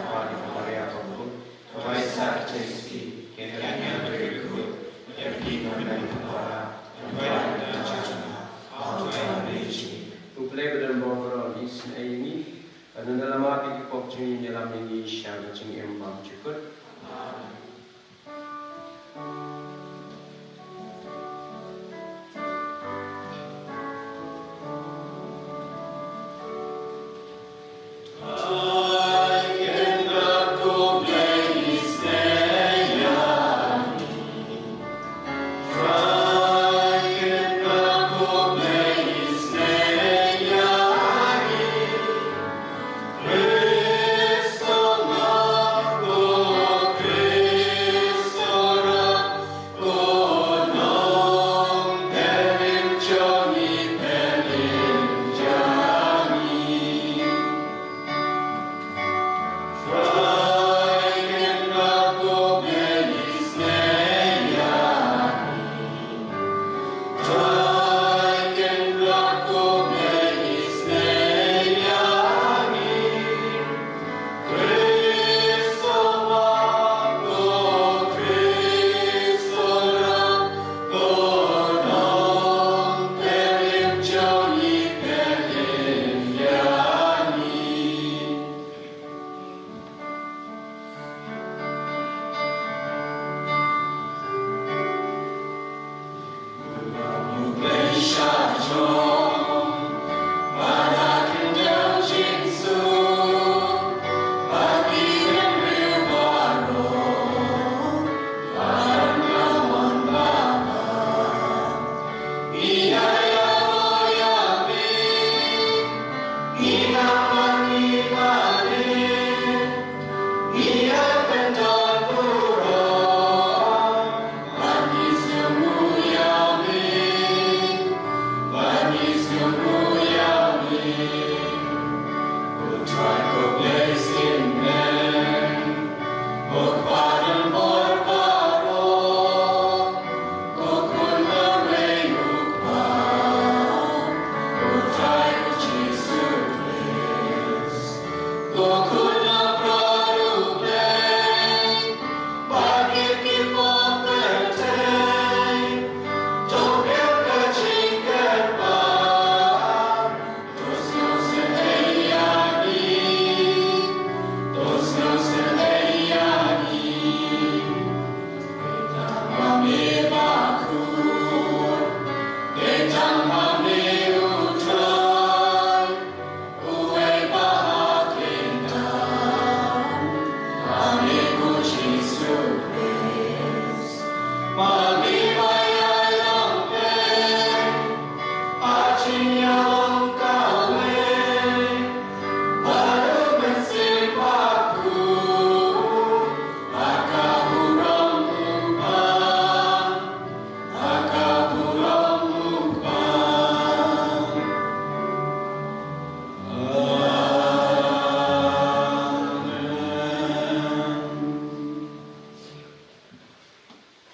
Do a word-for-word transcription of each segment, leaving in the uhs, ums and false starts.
Namar ka Maria ka bun, ka bai sa ka jingïasyrdoh, ka ïa ngi ki briew, ka dei ka U Blei ba don bor baroh un isynei ïa ngi, bad un da lamar ki pop jong ngi, un ïalam ïa ngi sha ka jingim bymjukut.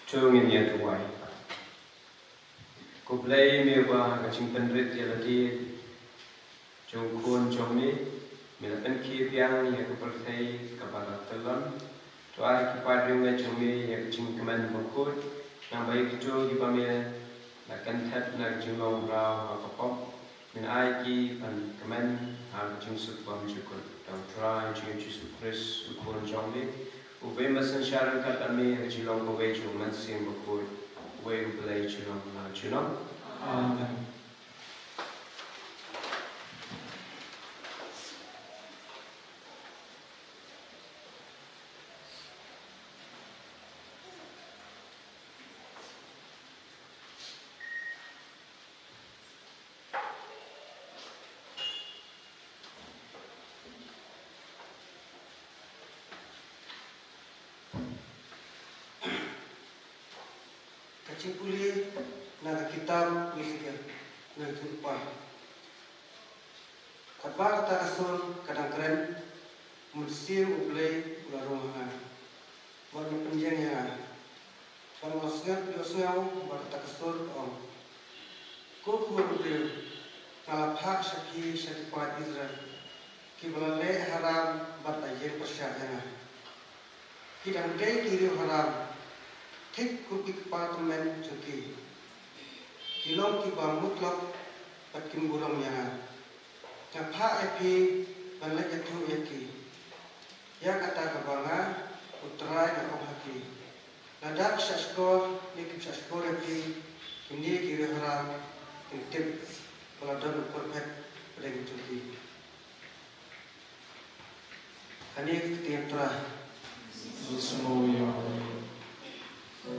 To ngin ïa duwai. Ko Blei, me ba ha ka jingpynrit ïa lade jong u Khun jong me, me la pynkhie biang ïa ka pyrthei kaba la tyllon. To ai ki paid riewngeit jong me ïa ka jingkmen bakhuid, naba ïa kito kiba me la kynthep na ka jinglong mraw ha ka pop, men ai ki ban kmen ha ka jingsuk bymjukut. Da U Trai jong ngi U Jisu Khrist, U Khun jong me, uba me synshar ryngkat bad me ha ka jinglong kawei jong U Mynsiem Bakhuid, uwei U Blei junom la junom. Amen. Ka jingpule na ka kitab u Esekiel, na ka jingpule. Katba kata ka sur ka dang kren, U Mynsiem U Blei u la rung ha nga, bad u la pynïeng ïa nga. Bad nga la sngew, ïohsngew ba kata ka sur ka ong, Ko khun u briew, nga la phah sha phi sha ki paid Israel, kiba la leh haram bad la ïeng pyrshah ïa nga. Ki dang dei ki riew haram, thik kum ki kpa tymmen jong ki. Ki long kiba mutlop bad kim burom ïa nga. Nga phah ïa phi ban leit ïathuh ïa ki ïa kata kaba nga, U Trai, nga ong ha ki. Lada ki shahshkor ne kim shahshkor ïa phi, kine ki riew haram kin tip ba la don u pyrkhat pdeng jong ki. Kane ka ktien Trai. Ïohsngew ïa U.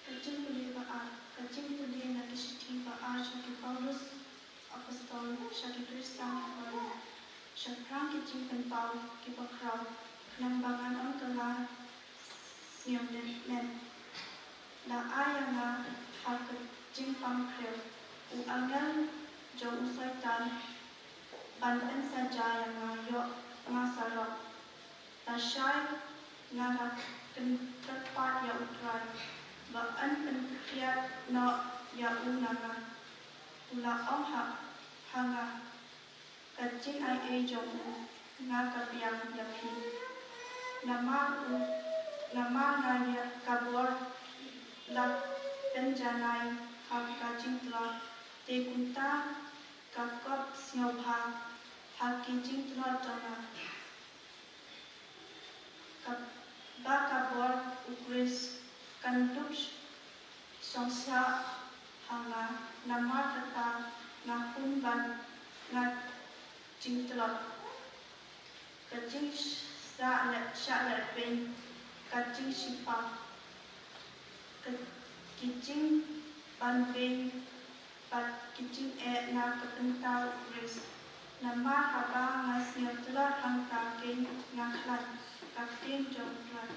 Ka jingpule ba ar, ka jingpule na ka shithi ba ar sha u Paulus Apostol sha ki Khristan ha Korinth. Shaphrang ki jingpynpaw kiba khraw, khnang ba ngan ym kylla sngewdien, la ai ïa nga ha ka jingpang khriw u angel jong u Soitan ban pynsaja ïa nga ïoh nga sarok. Lashai nga la kynpyrpat ïa U Trai ba yn pynkhreh noh ïa u na nga. U la ong ha, ha nga, ka jingaiei jong u nga ka biang ïa phi. Namar u, namar nga ïa ka bor la pynjanai ha ka jingtlot, te kumta ka kop sngewbha ha ki jingtlot jong nga. Ka, ba ka bor U Khrist kan dup sh-, Shong sha ha nga, namar kata nga hun ban ngat jingtlot. Ka jingshah leh beiñ, ka jingshipa, ka ki jingbanbeiñ bad ki jingeh na ka bynta u Khrist. Namar haba nga sngewtlot hangta kein nga khlaiñ ka ktien jong u Trai.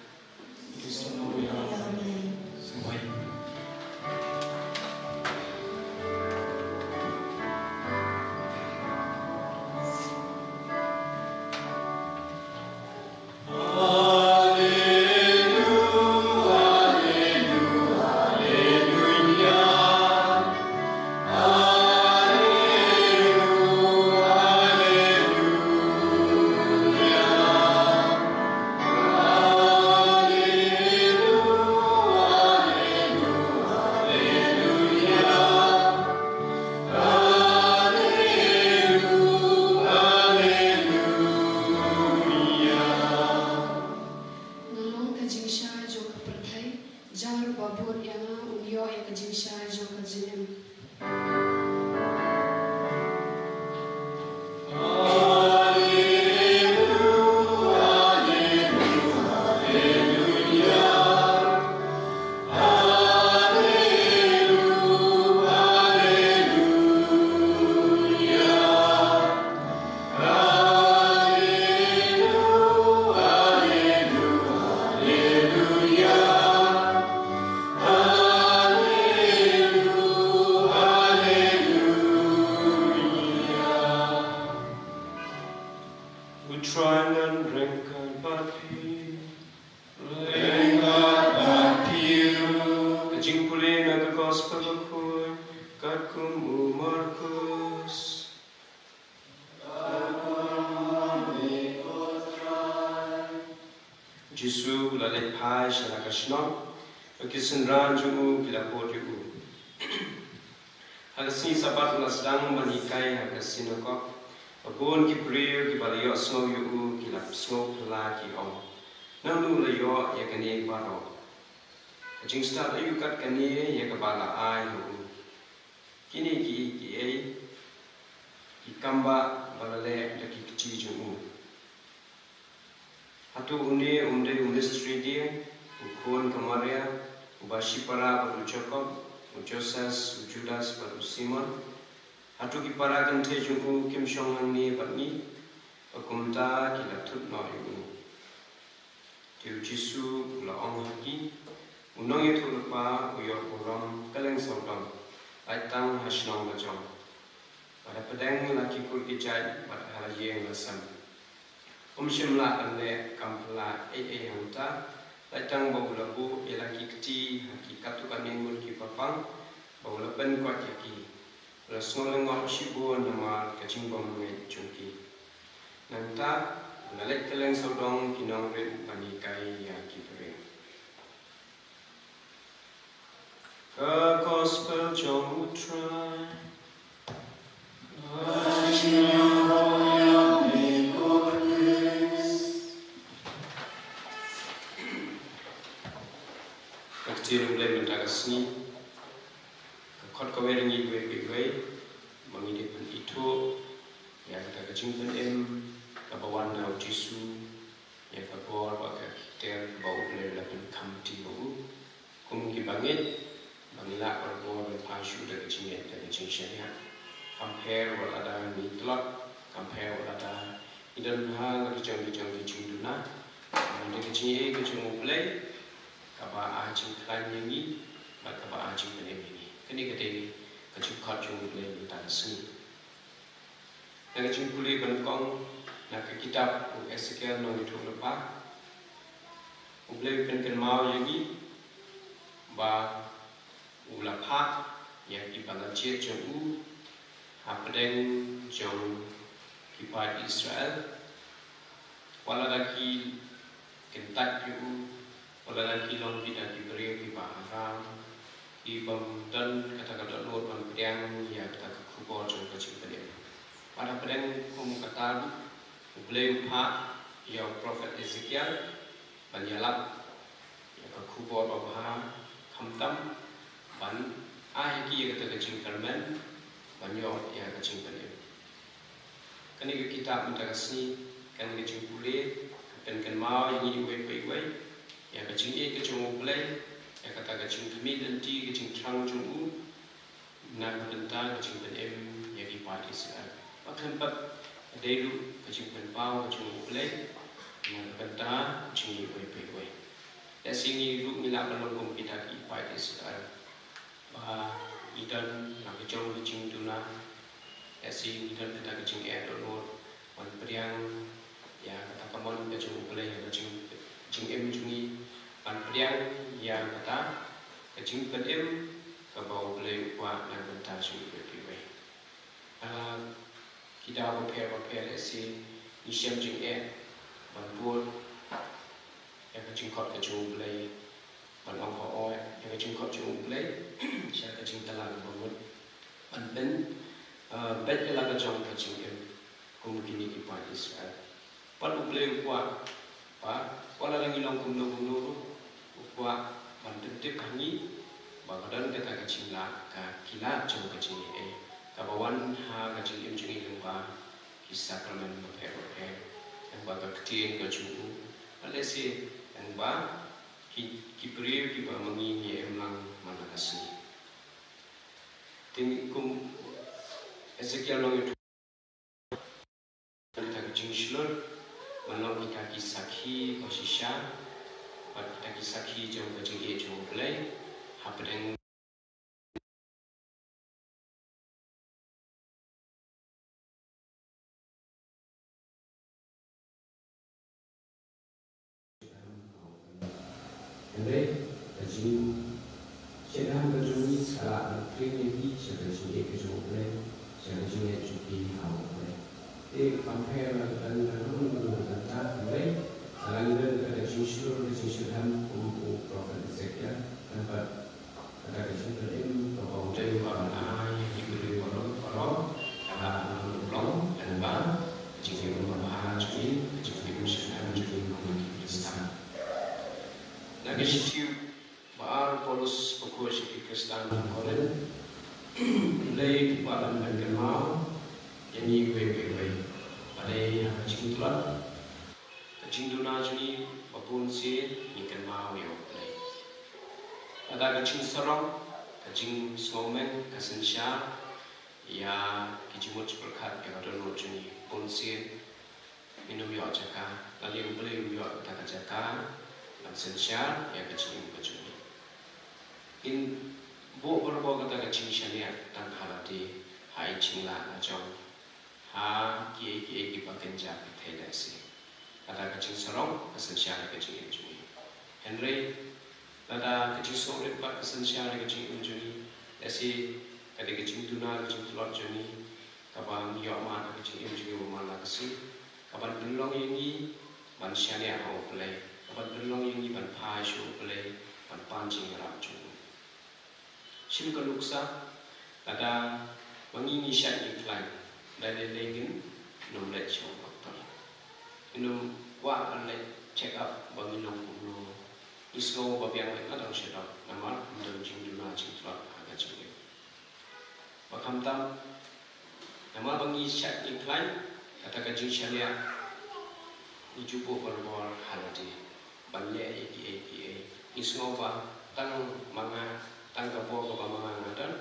Nga long ka jingshai jong ka pyrthei, jar uba bud ïa nga un ïoh ïa ka jingshai jong ka jingim. U Trai un ryngkat bad phi. Ryngkat bad phi ruh. Ka jingpule na ka Gospel bakhuid katkum u Markus. Jisu u la leit phai sha la ka shnong, bad ki synran jong u ki la bud ïa u. Ha ka sngi Sabbath u la sdang ban hikai ha ka sinagog. Bad bun ki briew kiba la ïohsngew ïa u ki la sngew phylla ki ong, nangno u la ïoh ïa kane baroh? Ka jingstad aïu kat kane ïa kaba la ai ha u? Kine kiei kiei ki kam ba la leh da ki kti jong u. Hato une um dei u mistri die, u khun ka Maria, uba shipara bad u Jakob, u Joses, u Judas bad u Simon? Hato ki para kynthei jong u kim shong hangne bad ngi? Bad kumta ki la thut noh ïa u. Te u Jisu u la ong ha ki, u nongïathuhlypa u ïoh burom kylleng sawdong, lait tang ha shnong la jong, bad hapdeng la ki kur ki jait bad ha la ïing la sem. Um shym lah ban leh kam phylla ei ei hangta, lait tang ba u la buh ïa la ki kti ha ki katto katne ngut ki paidbah, ba u la pynkoit ïa ki. U la sngew lyngngoh shibun namar ka jingbymngeit jong ki. Nangta u la leit kylleng sawdong ki nongrit ban hikai ïa ki briew. Ka Gospel jong u Trai. Ka jingïaroh ïa me ko Khrist. Ka ktien U Blei mynta ka sngi ka khot kawei na ngi iwei pa iwei ba ngi dei ban ithuh ïa kata ka jingpynim kaba wan na u Jisu, ïa ka bor bad ka kter kaba U Blei u la pynkham kti ha u, kum ki bangeit, ba ngi lah barabor ban phai shuh da ka jingngeit, da ka jingshaniah. Kam pher wat lada ngi tlot, kam pher wat lada ngi don ha la ki jong ki jong ki jingduna. Namar da ka jingïeit ka jong U Blei kaba ai jingkhlaiñ ïa ngi bad kaba ai jingpynim ïa ngi. Kane ka dei ka jingkhot jong U Blei mynta ka sngi. Na ka jingpule ba nyngkong na ka kitab u Esekiel nongïathuhlypa, U Blei u pynkynmaw ïa ngi ba u la phah ïa kiba la jied jong u hapdeng jong ki paid Israel. Wat lada ki kyntait ïa u, wat lada ki long kita ki briew kiba haram, ki bym don kata ka dohnud ban pdiang ïa kata ka khubor jong ka jingpynim. Bad hapdeng kum kata ruh, U Blei u phah ïa u prophet Esekiel ban ïalap ïa ka khubor babha, khamtam ban ai ïa ki ïa kata ka jingkyrmen ban ïoh ïa ka jingpynim. Kane ka kitab mynta ka sngi, kane ka jingpule, ka pynkynmaw ïa ngi iwei pa iwei ïa ka jingïeit ka jong U Blei, ïa kata ka jingkhmih lynti ka jingthrang jong u na ka bynta ka jingpynim ïa ki paid Israel. Bad khlem pat, ka dei ruh ka jingpynpaw ka jong U Blei na ka bynta jong ngi iwei pa iwei. Lehse ngi ruh ngi lah ban long kum kita ki paid Israel, ba ngi don la ka jong ka jingduna, lehse ngi don kata ka jingeh dohnud ban pdiang ïa kata ka mon ka jong U Blei, ïa ka jing, jingim jong ngi, ban pdiang ïa kata ka jingpynim kaba U Blei u kwah na ka bynta jong ngi iwei pa iwei. Ha ki daw bapher bapher, lehse ngi shem jingeh ban bud ïa ka jingkhot ka jong U Blei, ban ong hooid ïa ka jingkhot jong U Blei sha ka jingtylli ba mut ban pyn, eh, beit ïa la ka jong ka jingim kum kine ki paid Israel. Bad U Blei u kwah ba wat la ngi long kumno kumno ruh, u kwah ban pyntip ha ngi ba ka don kata ka jinglad, ka, ki lad jong ka jingïeit kaba wan ha ka jingim jong ngi lyngba ki sakramen bapher bapher, lyngba ka ktien ka jong u, bad lehse lyngba ki, ki briew kiba ma ngi ngi ïaimlang man la ka sngi. Te kum Ezekiel long ïa kata ka jingshlur ban long kita ki sakhi ba shisha bad kita ki sakhi jong ka jingïeit jong U Blei hapdeng Hynrei ka jingshitrhem ka jong ngi ka la pynkhring ïa ngi sha ka jingïeit ka jong U Blei, sha ka jingïeit jong ngi ha U Blei. Te kam pher la ka don ka don ka don ka don ka don, hynrei ka la ngi don ka jingshlur ka jingshitrhem kum u prophet Ezekiel, namar kata ka jingpynim kaba U Blei u la ai ïa ki briew baroh baroh, ka la long lyngba ka jingim kaba bha jong ngi, ka jingim shitrhem jong ngi kum ki Khristan. Na ka shithi ba ar u Paulus u khuid sha ki Khristan ha Korinth, U Blei u kwah ban pynkynmaw ïa ngi iwei pa iwei ba dei ha ka jingtlot, ka jingduna jong ngi ba bun sien ngi kynmaw ïa U Blei. Lada ka jingsarong, ka jingsngewmeng, ka synshar ïa ki jingmut jingpyrkhat ïa ka dohnud jong ngi, bun sien ngin ym ïoh jaka, lane U Blei um ïoh kata ka jaka ban synshar ïa ka jingim ka jong ngi. Ngin buh barabor kata ka jingshaniah tang ha lade, ha i jinglad la jong, ha kiei kiei kiba kynja pyrthei lehse. Kata ka jingsarong ka synshar ïa ka jingim jong ngi. Hynrei lada ka jingsngewrit pat ka synshar ïa ka jingim jong ngi, lehse ka dei ka jingduna, ka jingtlot jong ngi, kaba ngi ïoh mad ha ka jingim jong ngi ba man la ka sngi, kaban pynlong ïa ngi ban shaniah ha U Blei, kaban pynlong ïa ngi ban phai sha U Blei, ban pan jingïarap jong u. Shim ka nuksa, lada ma ngi ngi shait ngi khlaiñ, dei dei dei ngin ym leit sha u doktor. Ngin ym kwah ban leit check up ba ngi long kumno. Ngi sngew ba biang leit nga dang sha doh, namar ym don jingduna jingtlot ha ka jingim. Ba khamtam, namar ba ngi shait ngi khlaiñ, kata ka jingshaniah ngi ju buh barabor ha lade ban leh ïa kiei kiei. Ngi sngew ba tang ma nga, tang ka bor kaba ma nga nga don,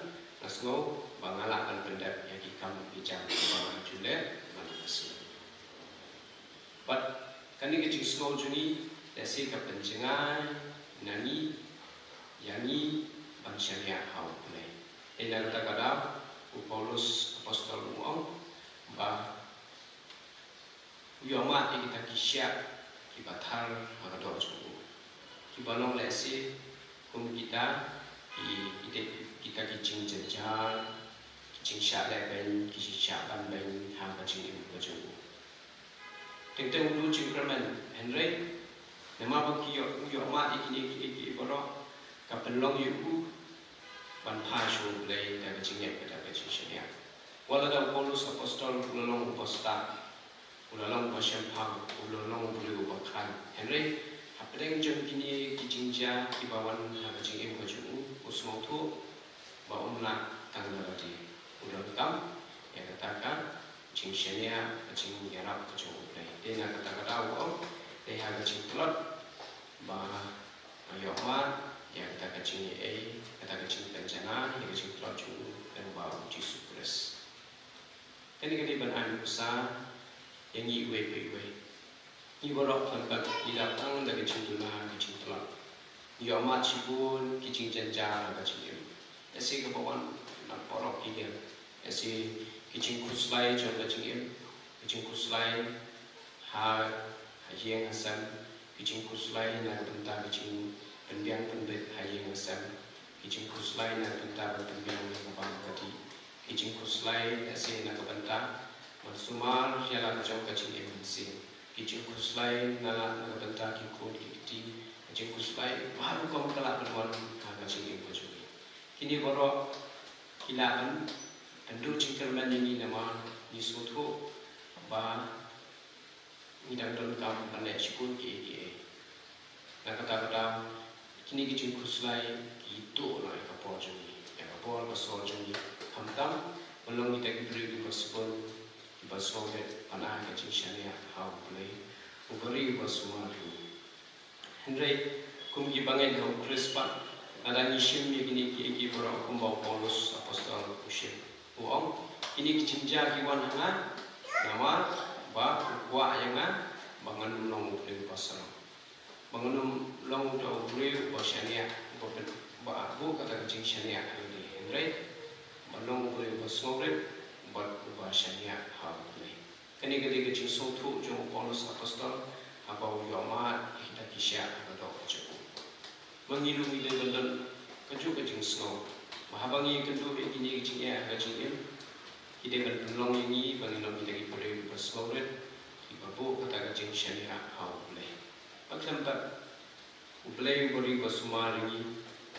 nga sngew ba nga lah ban pyndep ïa ki kam ki jam kiba nga ju leh man la ka sngi. Bad kane ka jingsngew jong ngi lehse ka pynjngai na ngi, ïa ngi ban shaniah ha U Blei. Dei na kata ka daw u Paulus apostol u ong ba u ïohmad ïa kita ki shiah kiba thar ha ka doh jong u, kiba long lehse kum kita ki, kita, kita ki jingjynjar, ki jingshah lehbeiñ, ki jingshah banbeiñ ha ka jingim ka jong u. Teng teng u duh jingkyrmen, hynrei namar ba ki ïoh, u ïohmad ïa kine kiei kiei baroh, ka pynlong ïa u ban phai sha U Blei da ka jingngeit bad da ka jingshaniah. Wat la da u Paulus apostol u la long uba stad, u la long uba shemphang, u la long u briew uba khlaiñ, hynrei hapdeng jong kine ki jingjia kiba wan ha ka jingim ka jong u, u sngewthuh na tang na lade. U donkam ïa kata ka jingshaniah, ka jingïarap ka jong U Blei. Te na kata ka daw u ong, te ha ka jingtlot ba nga ïohmad ïa kata ka jingaiei, kata ka jingpynjanai ïa ka jingtlot jong u lyngba U Jisu Khrist. Kane ka dei ban ai nuksa ïa ngi iwei pa iwei. Ngi baroh khlem pat ngi dap tang da ka jingduna ka jingtlot. Ngi ïohmad shibun ki jingjynjar ha ka jingim. Ese kaba wan na baroh ki liang. Ese ki jingkhuslai jong ka jingim, ki jingkhuslai ha ha ïing ha sem, ki jingkhuslai na ka bynta ka jingpynbiang pynbeit ha ïing ha sem, ki jingkhuslai na ka bynta ka pynbiang na ka bam ka dih, ki jingkhuslai ese na ka bynta ban sumar ïa la ka jong ka jingim mynsiem, ki jingkhuslai na la na ka bynta ki khun ki kti, ki jingkhuslai bha rukom ka la ban wan ha ka jingim ka jong ngi. Kine baroh ki la ban pynduh jingkyrmen ïa ngi namar ngi sngewthuh ba ngi dang donkam ban leh shibun kiei kiei. Na kata ka daw kine ki jingkhuslai ki tuh noh ïa ka bor jong ngi, ïa ka bor ka sor jong ngi. Khamtam ban long kita ki briew kiba sbun, kiba sngewrit ban ai ka jingshaniah ha U Blei uba ri uba sumar ri. Hynrei kum ki bangeit ha U Khrist pat, lada ngi shim ïa kine kiei kiei baroh kumba u Paulus apostol u shim, u ong, kine ki jingjia ki wan ha nga namar ba u kwah ïa nga ba ngan ym long u briew uba sarong, ba ngan ym long uta u briew uba shaniah, uba pyn-, uba buh kata ka jingshaniah ha lade, hynrei ban long u briew uba sngewrit bad uba shaniah ha U Blei. Kane ka dei ka jingsngewthuh jong u Paulus apostol haba u ïohmad ïa kita ki shiah ha ka doh ka jong u. Ma ngi ruh ngi dei ban don kajuh ka jingsngew ba haba ngi ïakynduh ïa kine ki jingeh ha ka jingim, ki dei ban pynlong ïa ngi ba ngin long kita ki briew kiba sngewrit, kiba buh kata ka jingshaniah ha U Blei. Bad khlem pat U Blei uba ri uba sumar ïa ngi,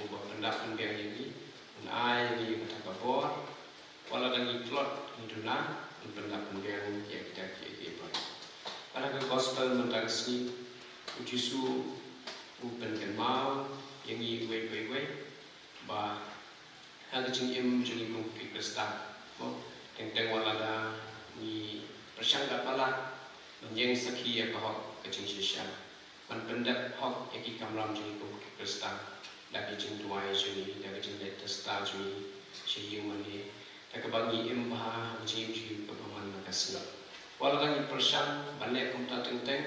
uba pyndap pynbiang ïa ngi, un ai ïa ngi kata ka bor, wat lada ngi tlot ngi duna, un pyndap pynbiang ïa kita kiei kiei baroh. Bad ha ka gospel mynta ka sngi, U Jisu u pynkynmaw ïa ngi iwei pa iwei ba ha ka jingim jong ngi kum ki Khristan, mo, teng teng wat lada ngi pyrshang da palat ban ïeng sakhi ïa ka hok ka jingshisha, ban pyndep hok ïa ki kamram jong ngi kum ki Khristan da ka jingduwai jong ngi, da ka jingleit testa jong ngi sha ïing mane, da kaba ngi im bha ha ka jingim jong ngi kaba man la ka sngi. Wat lada ngi pyrshang ban leh kumta teng teng,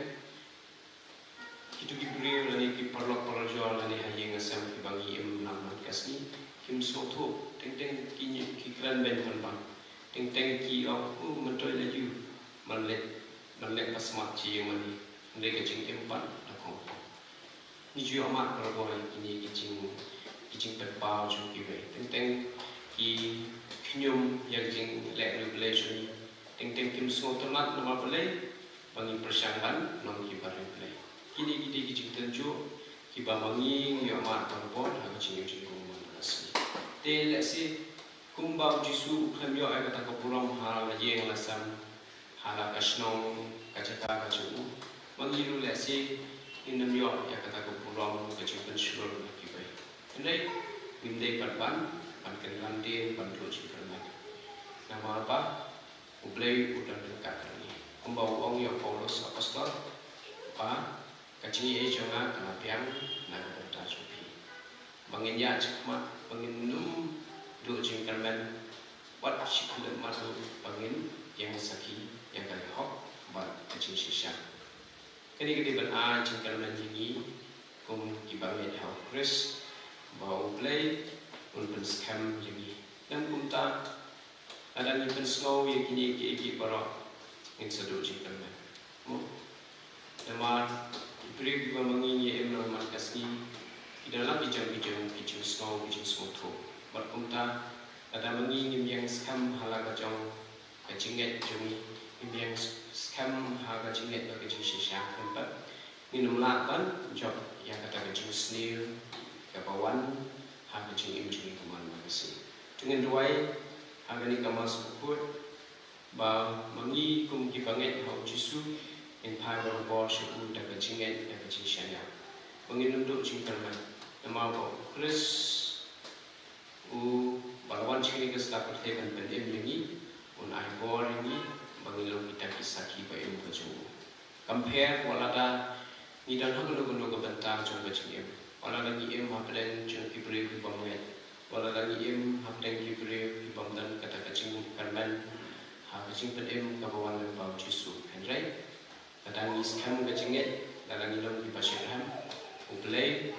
kito ki briew lane ki paralok parajor lane ha ïing ha sem kiba ngi im lang man ka sngi kim sngewthuh, teng teng ki nyi-, ki kren beiñ pynban, teng teng ki ong, u, myntoi la ïoh ban leit, ban leit ba smat sha ïing mane, hynrei ka jingim pat la khongpong. Ngi ju ïohmad barabor ïa kine ki jing, ki jingpynpaw jong kiwei, teng teng ki khñium ïa ka jingleh riewblei jong ngi, teng teng kim sngewtynnat namar balei ba ngi pyrshang ban long kiba riewblei. Kine ki dei ki jingtynjuh kiba ma ngi ngi ïohmad barabor ha ka jingim jingkyrkhu man ka sngi. Te lehse kumba U Jisu u khlem ïoh ïa kata ka burom ha la ïing la sem, ha la ka shnong ka jaka ka jong u, ma ngi ruh lehse ngin ym ïoh ïa kata ka burom ka jingpynshlur na kiwei. Hynrei ngim dei pat ban, ban kynran dien ban duh jingkyrmen. Namar ba U Blei u don ryngkat bad ngi. Kumba u ong ïa u Paulus apostol ba ka jingaiei jong nga ka la biang na ka bynta jong phi, ba ngin ïaid shakhmat, ba ngin ym duh jingkyrmen wat shi khyllipmat ruh, ba ngin ïeng sakhi ïa ka hok bad ka jingshisha. Kane ka dei ban ai jingkyrmen ïa ngi kum kiba ngeit ha U Khrist ba U Blei un pynskhem ïa ngi. Lym kumta, lada ngi pynsngew ïa kine kiei kiei baroh, ngin sa duh jingkyrmen, mo? Namar ki briew kiba ma ngi ngi im lang man ka sngi ki don la ki jong ki jong ki jingsngew ki jingsngewthuh. Bad kumta, lada ma ngi ngim ïeng skhem ha la ka jong ka jingngeit jong ngi, ngim ïeng skhem ha ka jingngeit bad ka jingshisha, kynpep ngin ym lah ban jop ïa kata ka jingsniew kaba wan ha ka jingim jong ngi kumne man ka sngi. To ngin duwai ha kane ka Mass bakhuid ba ma ngi kum kiba ngeit ha U Jisu ngin phai barabor sha u da ka jingngeit da ka jingshaniah, ba ngin ym duh jingkyrmen, namar ba U Khrist u ba la Jingri ka sla pyrthei ban pynim ïa ngi, un ai bor ïa ngi, ba ngin long kita ki sakhi ba im ka jong u. Compare wat lada ngi don ha kano kano ka bynta jong ka jingim. Wat lada ngi im hapdeng jong ki briew ki bym ngeit. Wat lada ngi im hapdeng ki briew ki bym don kata ka jingkyrmen ha ka jingpynim kaba wan lyngba u Jisu. Hynrei lada ngi skhem ka jingngeit, lada ngi long kiba shitrhem, U Blei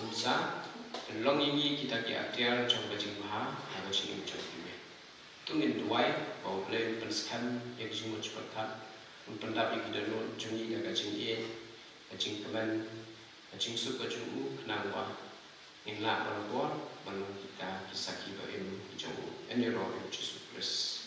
un sa pynlong ïa ngi kita ki atiar jong ka jingbha ha ka jingim jong kiwei. To ngin duwai ba U Blei un pynskhem ïa ka jingmut jingpyrkhat, un pyndap ïa ki dohnud jong ngi da ka jingïeit, ka jingkmen, ka jingsuk ka jong u, khnang ba ngin lah ban bor ban long kita ki sakhi ba im ki jong u. Ïaroh ïa u Jisu Khrist.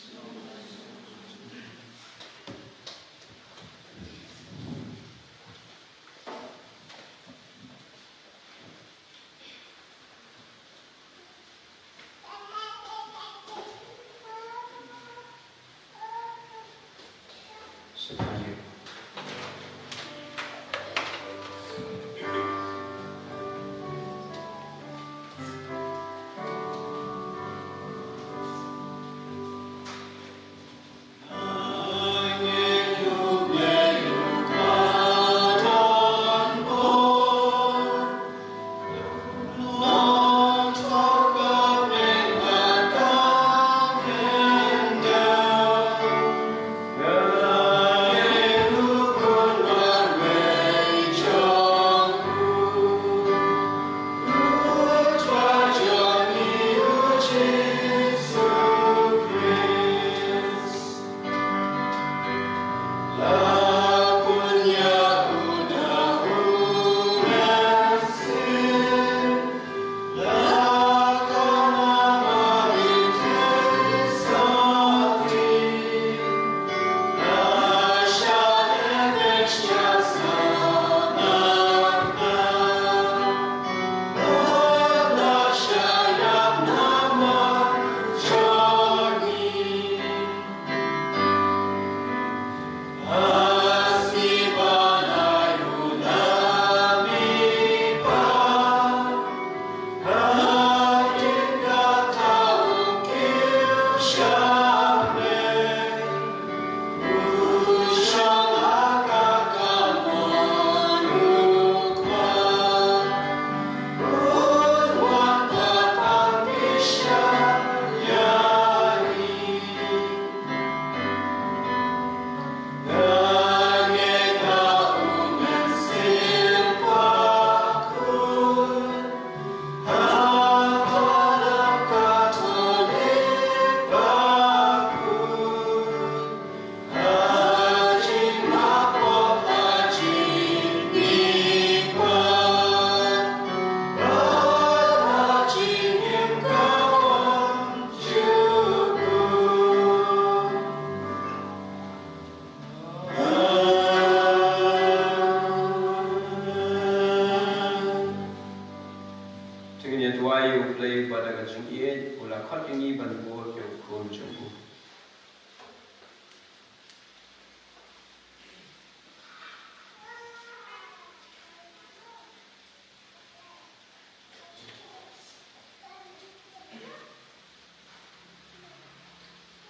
Te ngin ïa duwai ïa U Blei ba da ka jingïeit u la khot ïa ngi ban bud ïa u Khun jong u.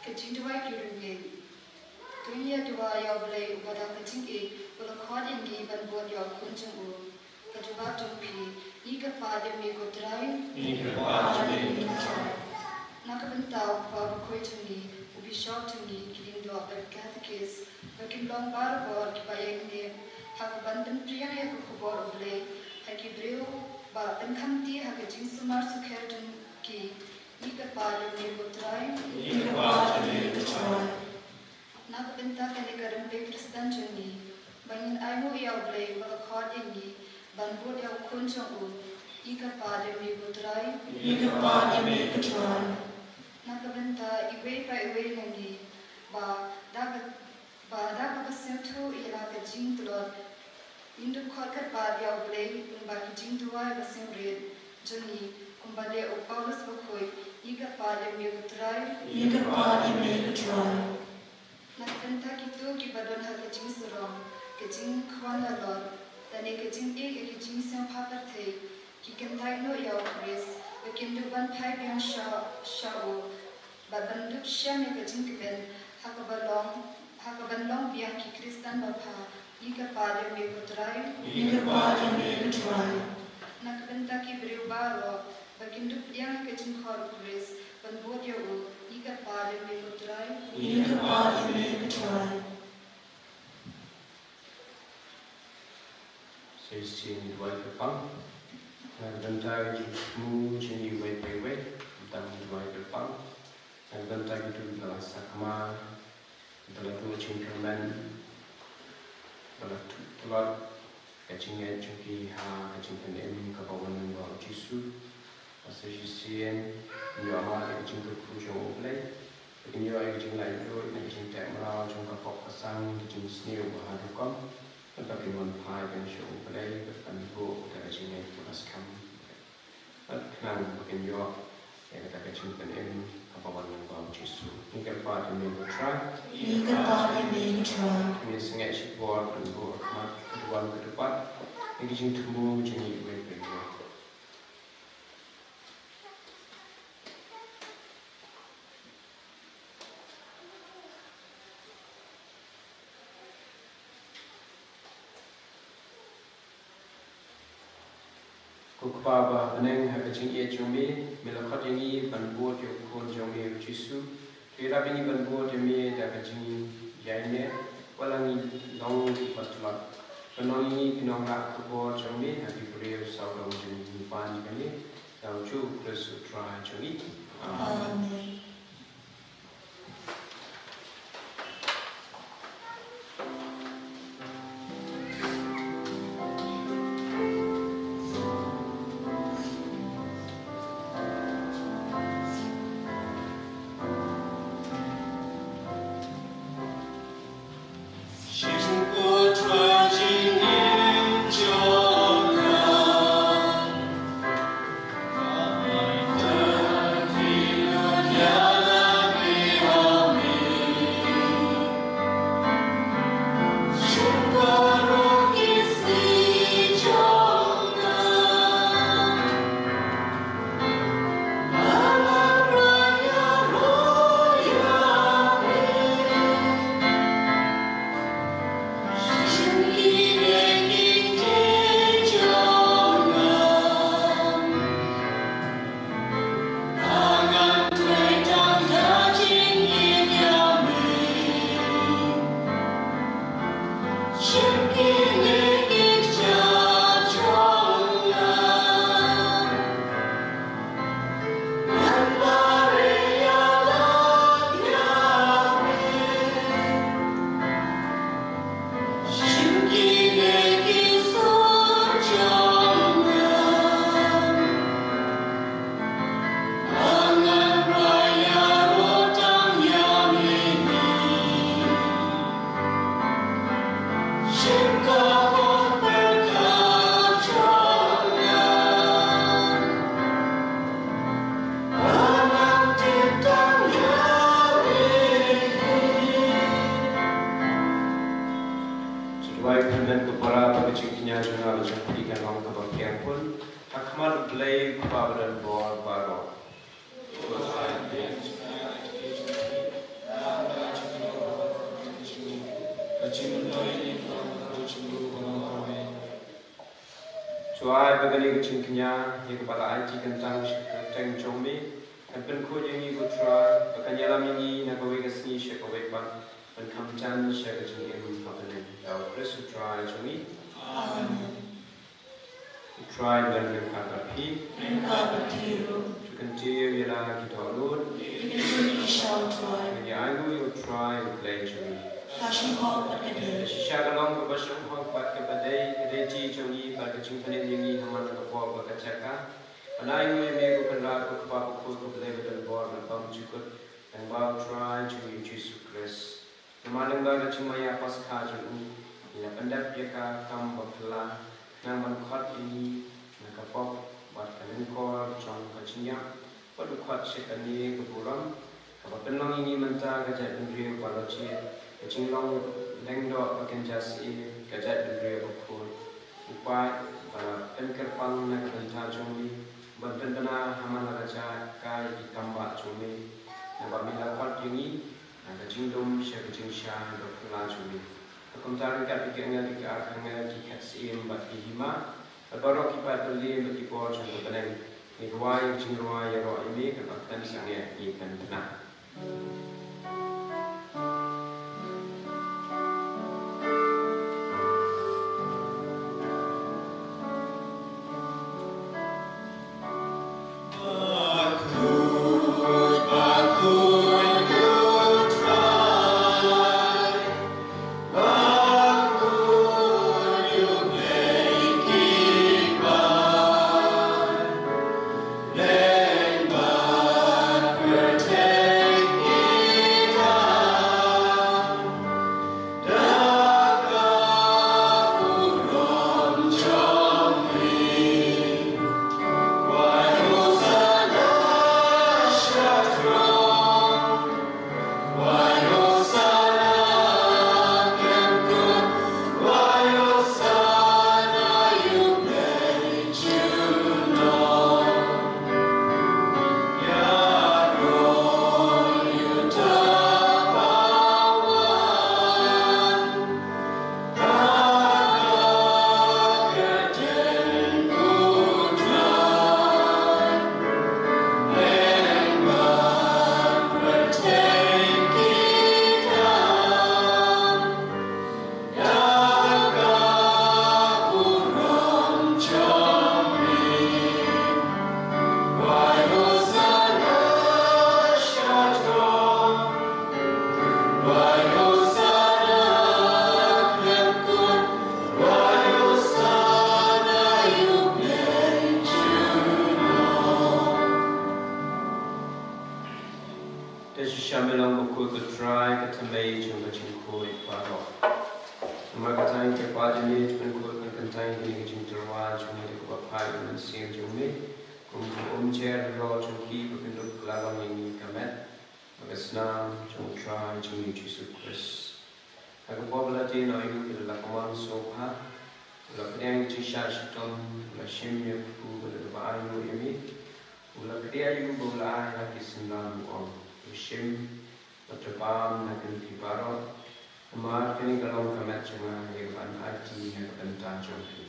Ka jingduwai ki rynïeng. To ngin ïa duwai ïa U Blei uba da ka jingïeit u la khot ïa ngi ban bud ïa u Khun jong u. Ka jubab jong phi, ngi kyrpad ïa me ko Trai. Ngi kyrpad ïa me ko Trai. Na ka bynta u Kpa Bakhuid jong ngi, u Bishop jong ngi, ki lyngdoh bad ki katekist, ba kin long barabor kiba ïeng ne ha kaban pynpriang ïa ka khubor U Blei ha ki briew ba pynkhamti ha ka jingsumar sukher jong ki, ngi kyrpad ïa me ko Trai. Ngi kyrpad ïa me ko Trai. Na ka bynta kane ka rympei Khristan jong ngi, ba ngin ainguh ïa U Blei uba la khot ïa ngi ban bud ïa u Khun jong u, ngi kyrpad ïa me ko Trai. Ngi kyrpad ïa me ko Trai. Na ka bynta iwei pa iwei na ngi, ba da ka, ba da kaba sngewthuh ïa la ka jingtlot, ngin dang khot kyrpad ïa U Blei lyngba ki jingduwai ba sngewrit jong ngi, kumba leh u Paulus Bakhuid, ngi kyrpad ïa me ko Trai. Ngi kyrpad ïa me ko Trai. Na ka bynta kito kiba don ha ka jingsarong, ka jingkhwan lalor, lane ka jingïeit ïa ka jingsngewbha pyrthei, ki kyntait noh ïa u Khrist, ba kin dup ban phai biang sha, sha u, bad ban dup shem ïa ka jingkmen, ha kaba long, ha kaban long biang ki Khristan babha. Ngi kyrpad ïa me ko Trai. Ngi kyrpad ïa me ko Trai. Na ka bynta ki briew baroh, ba kin dup biang ïa ka jingkhot u Khrist, ban bud ïa u. Ngi kyrpad ïa me ko Trai. Ngi kyrpad ïa me ko Trai. Sa shisien ngin duwai kyrpang. Na ka bynta ka jingthmu jong ngi iwei pa iwei, ngin duwai kyrpang. Na ka bynta kito kiba la sakma, kiba la duh jingkyrmen, kiba la tuh tlot ka jingngeit jong ki ha ka jingpynim kaba wan lyngba u Jisu. Sa shisien, ngin ïoh mad ïa ka jingkyrkhu jong u Blei. Ba kin ïoh ïa ka jinglaitluid na ka jingteh mraw jong ka pop ka sang, ka jingsniew ba haduh kum. Bad ba kin wan phai biang sha u Blei, bad ban buh da ka jingngeit kaba skhem. Bad khnang ba kin ïoh ïa kata ka jingpynim kaba wan lyngba u Jisu. Ngi kyrpad ïa me ko Trai. Ngi kyrpad ïa me ko Trai. Ngi sngewsih shipor ban buh ha khmat ka duwan ka dupat ïa ka jingthmu jong ngi iwei pa iwei. Ko Kpa ba ha bneng, ha ka jingïeit jong me, me la khot ïa ngi ban bud ïa u Khun jong me u Jisu. To ïarap ïa ngi ban bud ïa me da ka jingïaineh, wat la ngi long kiba tlot. Pynlong ïa ngi ki nongrah khubor jong me ha ki briew sawdong jong ngi, ngi pan ïa kane da u Jisu Khrist u Trai jong ngi. Amen. Amen. Duwai kyrmen ko para ba ka jingkñia jong nga bad jong phi kan long kaba pdiang bun ha khmat U Blei Kpa badonbor baroh. To ai ba kane ka jingkñia ïa kaba la aiti kyntang sha ka kyrteng jong me kan pynkhuid ïa ngi ko Trai, ba kan ïalam ïa ngi na kawei ka sngi sha kawei pat ban kham jan sha ka jingim ha bneng. Da U Khrist U Trai jong ngi. Amen. U Trai un ryngkat bad phi. Ryngkat bad phi ruh. To kyntiew ïa la ki dohnud. To kyntiew ïa ki sha U Trai. Ngin ïa ainguh ïa U Trai U Blei jong ngi. Ka shynghok bad ka dei. Ka shisha ka long kaba shynghok bad kaba dei, ka dei kti jong ngi bad ka jingpynim ïa ngi ha man ka por bad ka jaka ban ainguh ïa me ko Kynrad, ko Kpa bakhuid, ko Blei badonbor bad bymjukut, lyngba U Trai jong ngi U Jisu Khrist. Namar lyngba ka jingmaïa Paskha jong u, ngi la pyndep ïa ka kam ba phylla, khnang ban khot ïa ngi na ka pop bad ka lyngkor jong ka jingïap, bad u khot sha kane ka burom, kaba pynlong ïa ngi mynta ka jaitbynriew ba la jied, ka jinglong lyngdoh ba kynja syier, ka jaitbynriew bakhuid. U paid ba la pynkyrpang na ka bynta jong me, Ban pynbna ha man la ka jaka ïa ki kam bah jong me, naba me la khot ïa ngi na ka jingdum sha ka jingshai ba phylla jong me. Ba kumta ryngkat ïa ki angel, ïa ki archangel, ki khet syiem bad ki hima, bad baroh ki paid ba lieh bad ki bor jong ka bneng, ngi rwai ïa ka jingrwai ïaroh ïa me, kaba khlem sangeh ngi pynbna. Te shisha me long bakhuid ko Trai, ka thymmei jong ka jingkhuid baroh. Namar kata ngi kyrpad ïa me, to pynkhuid pynkyntang ïa kane ka jingtyrwa jong ngi da kaba phai ïa u Mynsiem jong me, kum ka umjer halor jong ki, ba kin dup kylla long ïa ngi ka met bad ka snam jong u Trai jong ngi Jisu Khrist. Ha ka por ba la dei noh ïa u, ki la kumne sngewbha, u la pdiang ïa ka jingshah shitom, u la shim ïa ka kpu bad da kaba ainguh ïa me, u la kdiah ïa u bad u la ai ha ki synran, u ong: To shim bad to bam na kane phi baroh, namar kane ka long ka met jong nga, ïa kaban aiti na ka bynta jong phi.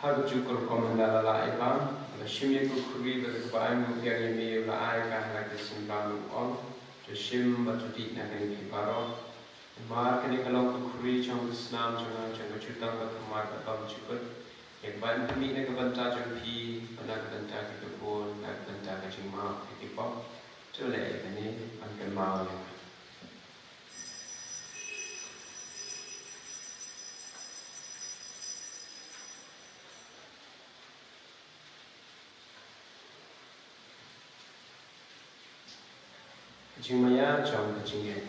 Ha kajuh ka rukom, ynda la lah ïa bam, u la shim ïa ka khuri bad da kaba ainguh biang ïa me, u la ai ka ha la ki synran, u ong: To shim bad to dih na kane phi baroh, namar kane ka long ka khuri jong ka snam jong nga, jong ka jutang bathymmai bad bymjukut, ïa kaban pynmih na ka bynta jong phi bad na ka bynta kiba bun, na ka bynta ka jingmap ïa ki pop. To leh ïa kane ban kynmaw ïa nga. Ka jingmaïa jong ka jingngeit.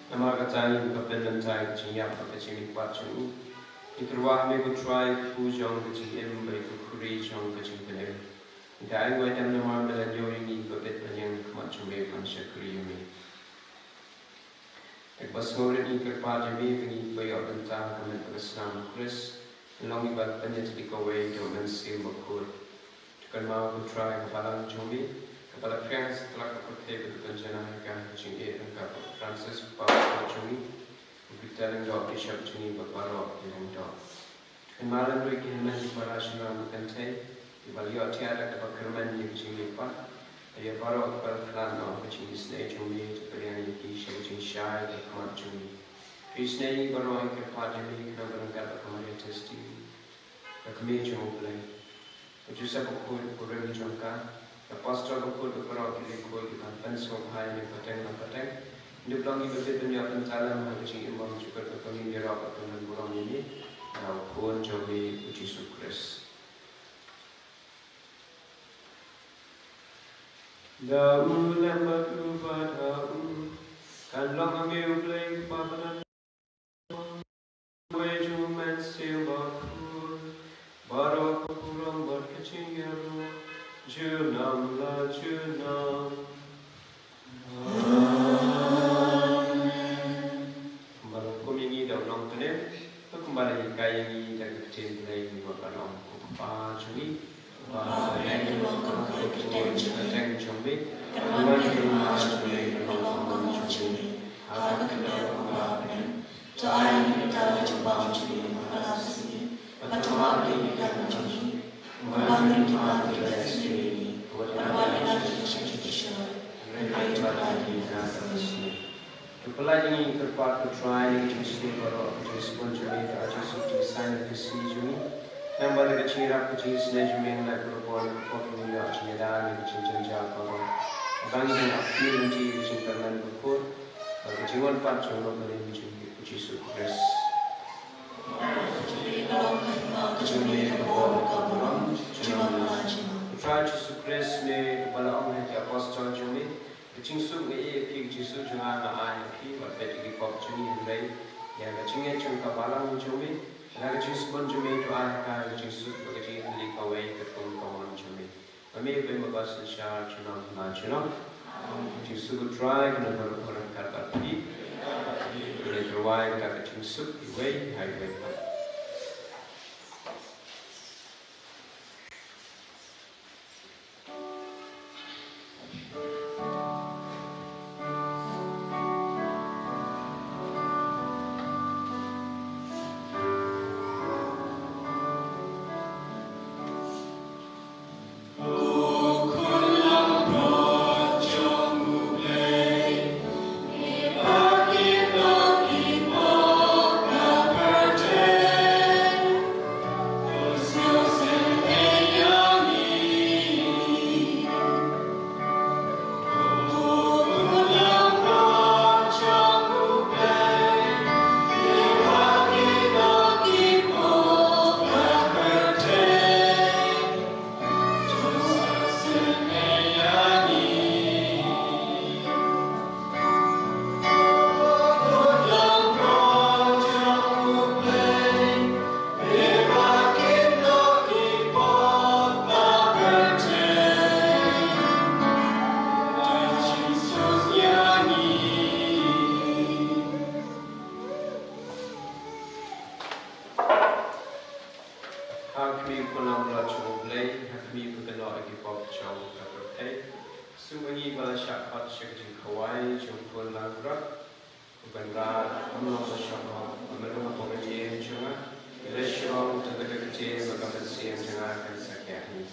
Namar kata, ïa ka pynmynta ka jingïap bad ka jingmihpat jong u, ngi tyrwa ha me ko Trai, ka kpu jong ka jingim bad ka khuri jong ka jingpynim. Ngi ainguh ïa me namar me la ñiew ïa ngi, ba bit ban ïeng ha khmat jong me ban shakri ïa me. Ïa kaba sngewrit ngi kyrpad ïa me, ba ngin ïoh bynta ha ka met bad ka snam u Khrist, ban long ngi ban pynïatylli kawei da u Mynsiem Bakhuid. To kynmaw ko Trai ka balang jong me, kaba la phriang satlak ha ka pyrthei, bad to pynjanai ïa ka ha ka jingïeit ryngkat bad u Francis u Papa jong ngi, u Peter Lyngdoh Bishop jong ngi, bad baroh ki lyngdoh. To kynmaw lem ruh ïa ki hynmen ki para shynrang ba kynthei, kiba la ïoh thiah da kaba kyrmen ïa ka jingmihpat, bad ïa baroh kiba la khlad noh ha ka jingisynei jong me, to pdiang ïa ki sha ka jingshai ha khmat jong me. To Isynei baroh ïa ki kyrpad ïa me, khnang ba ngan kat bad ka Maria Theisotti, ka kmie jong U Blei, u Joseph bakhuid, u kurim jong ka, ki apostol bakhuid, baroh ki riewkhuid, kiba pynsngewbha ïa me pateng la pateng. Ngin ïa pynlong ïa ka bynta lem ha ka jingim bymjukut, ba kumne ngi ïaroh bad pynlong burom ïa me, na u Khun jong me u Jisu Khrist. Da u lem bad u, bad ha u kan long ha me U Blei Kpa Bynta. Uwei jong U Mynsiem Bakhuid, baroh ka burom bad ka jingïaroh, junom la junom. Amen. Kumba la hukum ïa ngi da u nongpynim, bad kumba la hikai ïa ngi da ka ktien Blei, ngi mut ban ong, Ko Kpa jong ngi, Kpa, ba ha bneng, to ong kum ka ktien jong me, khnang ba ka hima jong me kan long kum ha jong me. Ha ka khyllipmat jong U Kpa Blei, to ai ïa ngi mynta la ka jingpang jong ngi ha ka sngi, bad to map ïa ngi ki kyrdan jong ngi, kumba ngi map ïa kiba ïasngewsih ïa ngi, bad wat ïalam ïa ngi sha ka jingpynshoi, hynrei to pyllait ïa ngi na ka sngi. To pyllait ïa ngi, ko Kpa, ko Trai, na ka jingsniew baroh, ka jingsbun jong me, to ai jingsuk jingsaiñ ha ka sngi jong ngi. Namar ba da ka jingïarap, ka jingisynei jong me, ngi lah ban ïoh ka pop, ngi ïoh ka jingïada na ka jingjynjar baroh. Ba ngin ïoh appeal lynti ïa ka jingkyrmen bakhuid bad ka jingwan pat jong U Nongpynim jong ngi, U Jisu Khrist. Ka jong me ka bor, ka burom, junom la junom. Ko Trai Jisu Khrist, me ba la ong ha ki apostol jong me, ka jingsuk nga ai ïa phi, ka jingsuk jong nga nga ai ïa phi, wat peit ïa ki pop jong ngi hynrei ïa ka jingngeit jong ka balang jong me. Bad ka jingsbun jong me to ai ha ka ka jingsuk bad ka jingïatylli kawei katkum ka mon jong me. Ma me uba im bad uba synshar junom la junom. Jingsuk U Trai un ïa don ryngkat bad phi. Un ïa tyrwa ïa ka jingsuk iwei ha iwei pat. Ha khmih, ko Khun langbrot jong U Blei, ha khmih, phi kynnoh ïa ki pop jong ka pyrthei. Sumar ïa ngi ba la shah khot sha ka jingkhawai jong U Khun langbrot. U Kynrad, ym long ba shong hok, ym long ba poi ka jingim jong nga, hynrei shong tang da ka ktien ba ka mynsiem jong nga kan sa keh hi.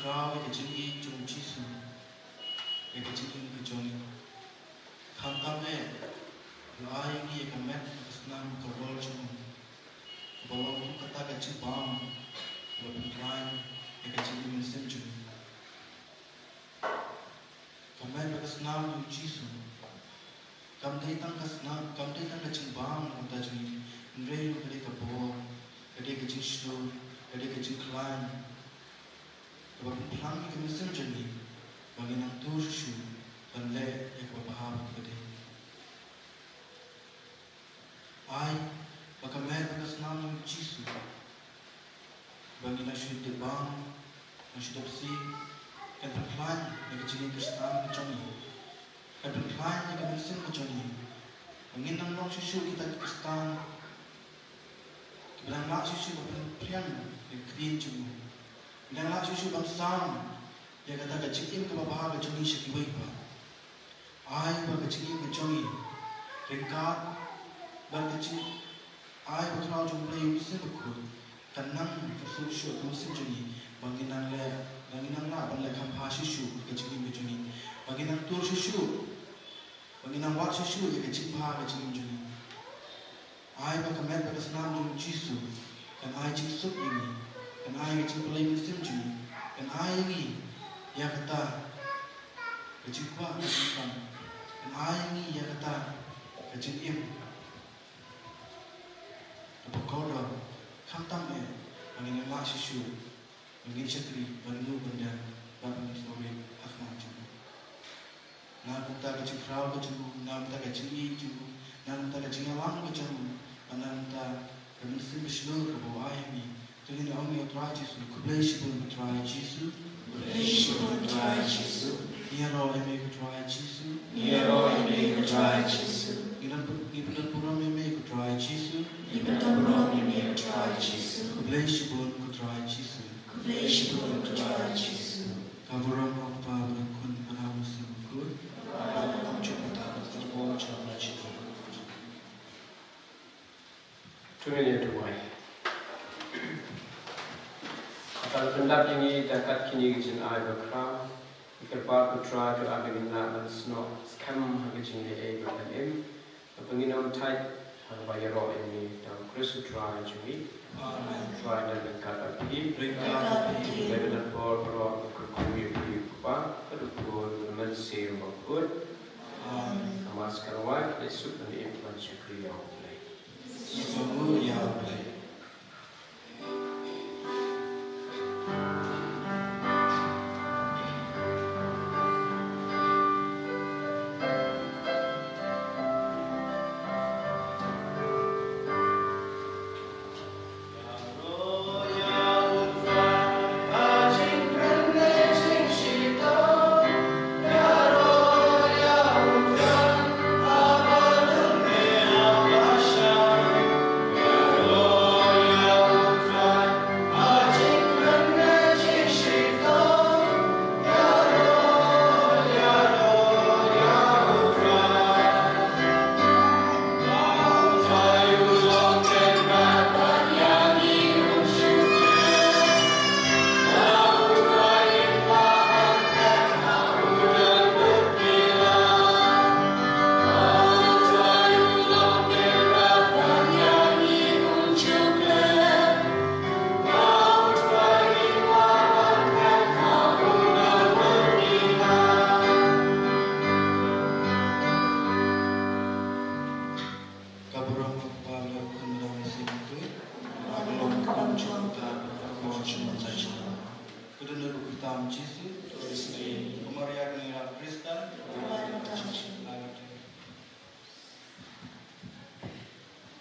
Khraw ïa ka jingïeit jong u Jisu ïa ka jingim ka jong ngi. Khamtam eh, u la ai ïa ngi ïa ka met, ka snam, ka rol jong u, kaba long kum kata ka jingbam kaba pynkhlaiñ ïa ka jingim mynsiem jong ngi. Ka met bad ka snam jong u Jisu kam dei tang ka snam, kam dei tang ka jingbam na ka bynta jong ngi, hynrei ka dei ka bor, ka dei ka jingshlur, ka dei ka jingkhlaiñ kaba pynphlang ïa ka mynsiem jong ngi ba ngin nang tur shuh shuh ban leh ïa kaba bha bad kaba dei. Ai ba ka met bad ka snam jong u Jisu ba ngin nang shu dep bam, nang shu dep sih, kan pynkhlaiñ ïa ka jingim Khristan ka jong ngi. Kan pynkhlaiñ ïa ka mynsiem ka jong ngi ba ngin nang long shuh shuh kita ki Khristan kiba dang lah shuh shuh ban pynphriang ïa ka ktien jong u, kiba dang lah shuh shuh ban sam ïa kata ka jingim kaba bha ka jong ngi sha kiwei pat. Ai ba ka jingim ka jong ngi ryngkat bad ka jing, ai ba ka Khraw jong u Blei, u Mynsiem Bakhuid, kan nang pynsuh shuh ka mynsiem jong ngi ba ngin nang leh, ba ngin nang lah ban leh kham bha shuh shuh ka jingim ka jong ngi, ba ngin nang tur shuh shuh, ba ngin nang wad shuh shuh ïa ka jingbha ka jingim jong ngi. Ai ba ka met bad ka snam jong u Jisu kan ai jingsuk ïa ngi, kan ai ka jingpyllait mynsiem jong ngi, kan ai ïa ngi ïa kata ka jingkwah ka jingkam, kan ai ïa ngi ïa kata ka jingim kaba kordor, khamtam eh ba ngin nang lah shuh shuh ban ngin shakri, ban ïoh, ban dem bad ban sngewrit ha khmat jong u. Na ka bynta ka jingkhraw ka jong u, na ka bynta ka jingïeit jong u, na ka bynta ka jingïalam ka jong u, bad na ka bynta ka mynsiem bashlur kaba u ai ha ngi, to ngin ong ïa u Trai Jisu, khublei shibun ko Trai Jisu. Khublei shibun ko Trai Jisu. Ngi ïaroh ïa me ko Trai Jisu. Ngi ïaroh ïa me ko Trai Jisu. Ngi don, ngi pynbun burom ïa me ko Trai Jisu. Ngi pynbun burom ïa me ko Trai Jisu. Khublei shibun ko Trai Jisu. Khublei shibun ko Trai Jisu. Ka burom ha u Kpa bad ha u Khun bad ha u Mynsiem Bakhuid. Bad ha u Trai Jisu. To ngin ïa duwai. Kata la pyndap ïa ngi da kat kine ki jingai bakhraw. Ïa kyrpad ko Trai to ai ba ngin lah ban snoh skhem ha ka jingïeit ba kan im. Ba ngin ym thait ha kaba ïaroh ïa ngi, da u Khrist u Trai jong ngi. Amen. Trai, nang ryngkat bad phi. Ryngkat bad phi. Lei ba don bor baroh, ba kyrkhu ïa phi u Kpa, bad u Khun, bad u Mynsiem Bakhuid. Amen. Ka Mass ka la wai, leit suk ban ïeit ban shakri ïa U Blei. Sngewbha ïa U Blei.